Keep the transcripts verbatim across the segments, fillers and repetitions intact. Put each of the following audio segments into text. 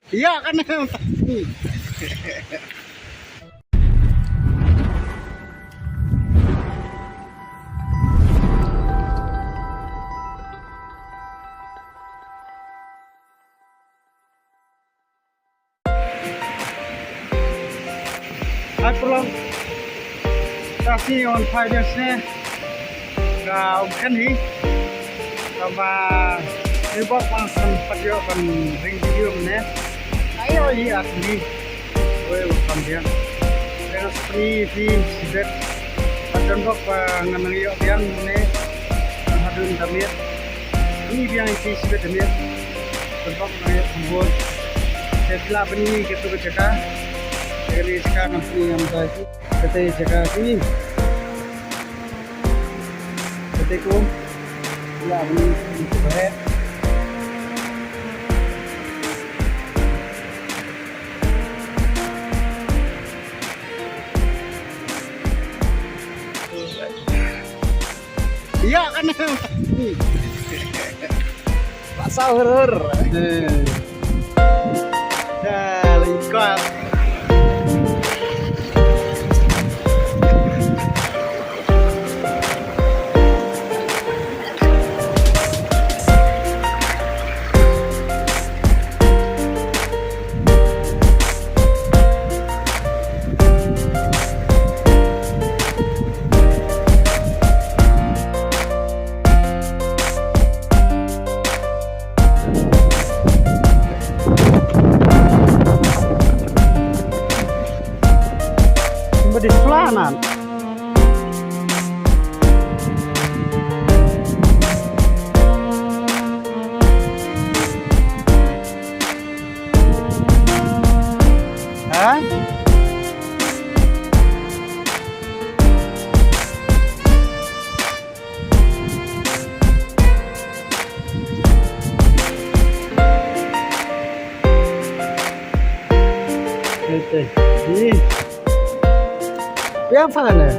Ïa kane. Hai pulong. Ka sngi wan phai biang sne. Ka um khen hi. Kaba ni bok bang san pat ïoh ban ring video ne. Ayo hi at ni. Wei wa kam biang. Dengan seperti di sibet. Pat don bok ba ngan nang ïoh biang ne. Hadun tamit. Ni biang ïa ki sibit miet. Sebab mai kumbul. Te phi lah ban ïohi katu ka jaka. Te kane jaka ngam pynïam da ki. Kata jaka ki. Kata kum. Phi lah ban ïohi katu ka jaka. Ïa kane. Ba saw hur hur. Eh. Dah lengkap. Ba dei sla nan. Ha? Ite. Ih. Piang sana ne.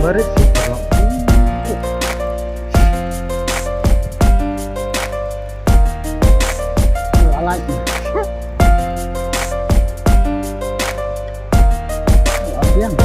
Barit sih, Bro. I like it. Abiang.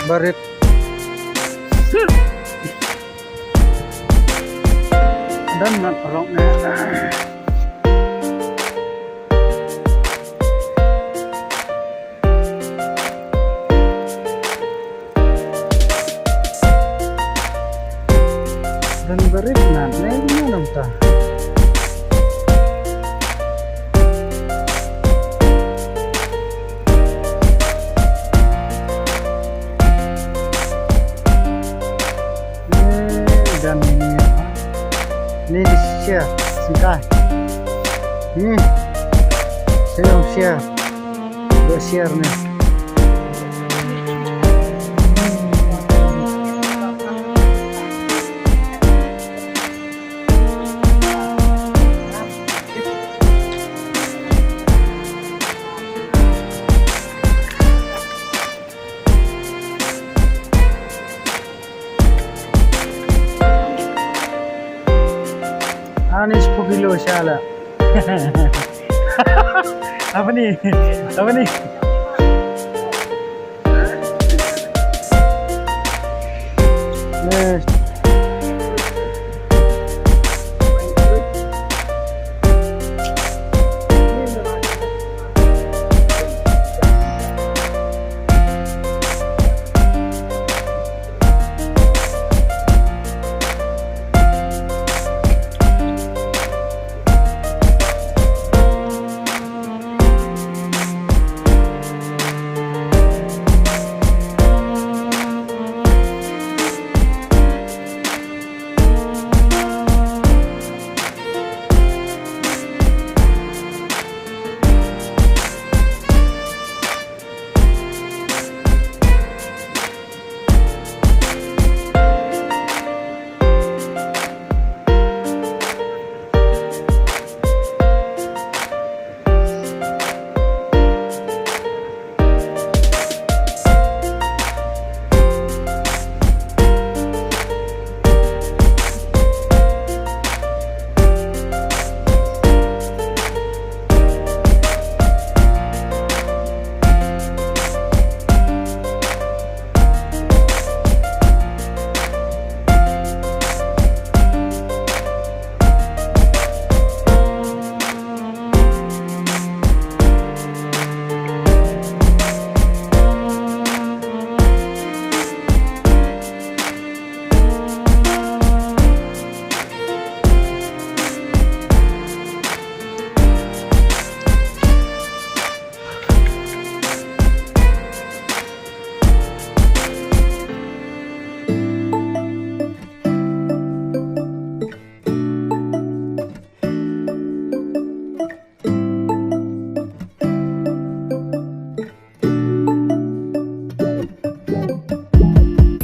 Barit. Dan nat paralok ne. Dan barit nat ne, ne nangta. Eh, dan ini apa? Ini di share, singkai. Hmm. Saya share. Dah share nih. Ani sepuluh kilo shala. Apa ni? Apa ni? Eh,